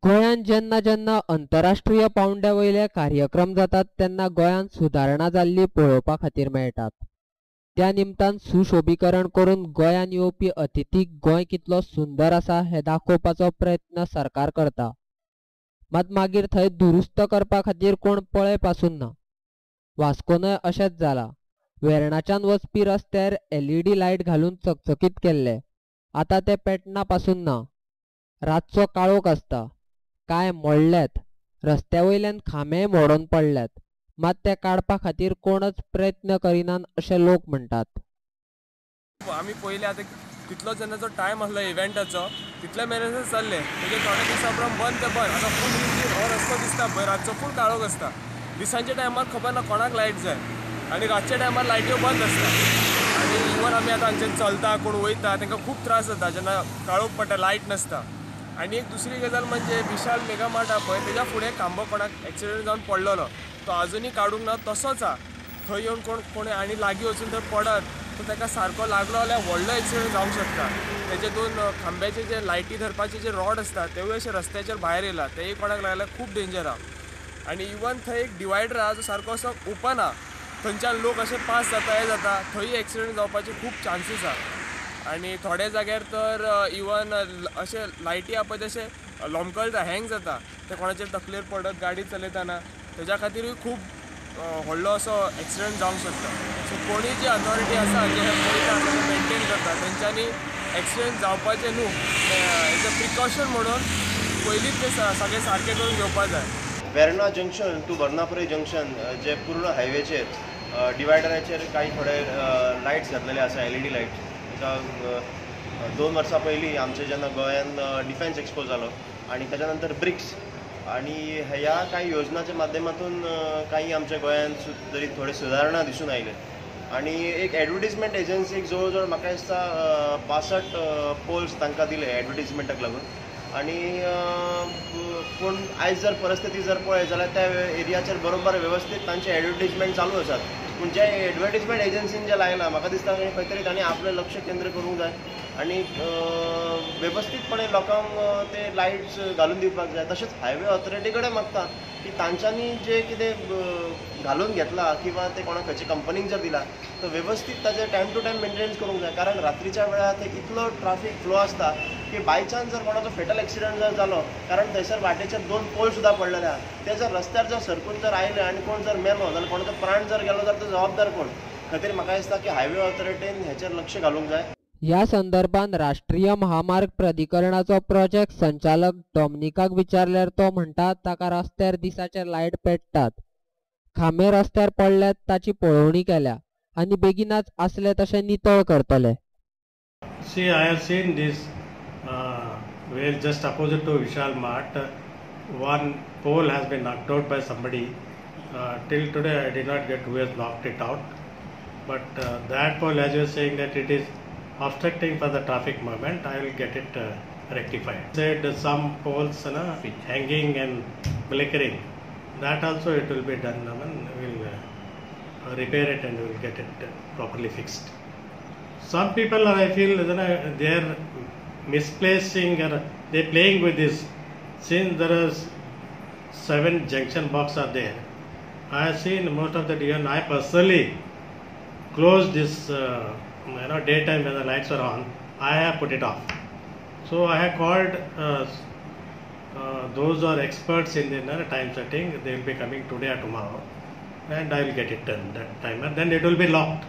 गोंयांत जेन्ना जेन्ना अंतरराष्ट्रीय पावंड्या वयले कार्यक्रम जातात तेन्ना गोंयांत सुदारणा जाल्ली पळोवपा खातीर मेळटात. त्या निमतान सुशोभीकरण करून गोंयांत येवपी अतिथीक गोंय कितलो सुंदर आसा हें दाखोवपाचो प्रयत्न सरकार करता. मात मागीर थंय दुरुस्त करपा खातीर कोण पळय पासून ना. वास्कोनय अशेंच जालां. वेर्णाच्यान वचपी रस्त्यार एलईडी लायट घालून चकचकीत केल्ले, आतां ते पेटना पासून ना. रातचो काळोख आसता. कांय मोडल्यात, रस्त्या वयल्यान खांबेय मोडून पडल्यात, मात ते काडपा खातीर कोणच प्रयत्न करिनात अशें लोक म्हणटात. आमी पयलीं आतां तितलो जेन्ना जो टायम आसलो इव्हेंटाचो तितले मेरेनच चल्ले. तेजे थोडे दिसां उपरांत बंद ते बंद. आतां फूल हो रस्तो दिसता पळय, रातचो फूल काळोख आसता. दिसांच्या टायमार खबर ना कोणाक लायट जाय आनी रातच्या टायमार लायट्यो बंद आसता. आनी इवन आमी आतां हांगच्यान चलता, कोण वयता तांकां खूब त्रास जाता जेन्ना काळोख पडटा, लायट नासता. आनी एक दुसरी गजाल म्हणजे विशाल मेगा मार्ट आहा पळय, तेज्या फुडें खांबो कोणाक एक्सिडंट जावन पडलेलो, तो आजुनूय काडूंक ना, तसोच आहा. थंय येवन कोण कोण आनी लागीं वचून थंय पडत तो ताका सारको लागलो जाल्यार व्हडलो एक्सिडंट जावंक शकता. तेजे दोन खांब्याचे जे लायटी धरपाचे जे रॉड आसता तेवूय अशे रस्त्याचेर भायर येयला, तेय कोणाक लागल्यार खूब डेंजर आहा. आनी इवन थंय एक डिवायडर आहा जो सारको असो ओपन आहा, थंयच्यान लोक अशे पास जाता हे जाता, थंय एक्सिडंट जावपाचे खूब चान्सीस आहा. आनी थोड्या जाग्यार तर इवन अशे लायटी आहा पळय तशे लोमकळटा, हँग जाता, ते कोणाचे तकलेर पडत गाडी चलयतना, तेज्या खातीरूय खूब व्हडलो असो एक्सिडंट जावंक शकता. सो कोणी जी अथॉरिटी आसा जे हे पळयता, ताका मेनटेन करता, तेंच्यांनी एक्सिडंट जावपाचें न्हू एज अ प्रिकॉशन म्हणून पयलींच ते सगळें सारकें करून घेवपा जाय. Verna junction to Varnapuri junction जे पूर्ण हायवेचेर डिवायडराचेर काही थोडे लायट्स घातलेले आसा, एलईडी लायट्स. 2 वर्सां पयलीं आमचे जेन्ना गोंयान डिफेन्स एक्सपो जालो आनी ताच्या नंतर ब्रिक्स आनी ह्या कांय योजनाच्या माध्यमातून काही आमच्या गोंयान तरी थोडे सुदारणा दिसून आयले. आनी एक एडवर्टीजमेंट एजन्सीक जवळ जवळ म्हाका दिसता 65 पोल्स तांकां दिले एडवर्टीजमेंटाक लागून. आनी पूण आयज जर परिस्थिती जर पळयत जाल्यार त्या एरियाचेर बरोबर वेवस्थीत तांचे एडवर्टीजमेंट चालू आसात. पूण जे एडवर्टीजमेंट एजन्सीन जे लायलां म्हाका दिसता खंय तरी तांणी आपलें लक्ष केंद्र करूंक जाय आनी वेवस्थीतपणे लोकांक ते लायट्स घालून दिवपाक जाय. तशेंच हायवे ऑथॉरिटी कडेन मागता की तांच्यांनी जे कितें घालून घेतलां किंवा ते कोणा खंयच्या कंपनीक जर दिलां तर वेवस्थीत ताजें टायम टू टायम मेंटेनन्स करूंक जाय. कारण रात्रीच्या वेळार थंय इतलो ट्राफीक फ्लो आसता की बाय चान्स जर कोणाचो फेटल एक्सिडंट जर जालो, कारण थंयसर वाटेचेर 2 पोल सुद्दां पडलेले आहा, ते जर रस्त्यार जर सरकून जर आयले आनी कोण जर मेलो जाल्यार कोणाचो प्राण जर गेलो जाल्यार तो जबाबदार कोण? खातीर म्हाका दिसता की हायवे ऑथॉरिटीन हेचेर लक्ष घालूंक जाय. ह्या संदर्भात राष्ट्रीय महामार्ग प्राधिकरणाचो प्रोजेक्ट संचालक डॉमनिकाक विचारल्यार तो म्हणटा ताका रस्त्यार दिसाचे लायट पेट्टात, खांबे रस्त्यार पडल्यात ताची पळोवणी केल्या आनी बेगिनाच आसले तशें नितळ करतले. See, I have seen this where just opposite to Vishal Mart, one pole has been knocked out by somebody. Till today I did not get who has knocked it out, but that pole, as you are saying, that it is obstructing for the traffic movement, I will get it rectified. Said some poles hanging and flickering, that also it will be done. I mean, we will repair it and we will get it properly fixed. Some people are, I feel, they are misplacing or they are playing with this. Since there are 7 junction boxes are there, I have seen most of the even I personally closed this daytime when the lights are on, I have put it off. So I have called those who are experts in the time setting. They will be coming today or tomorrow, and I will get it done that time, and then it will be locked.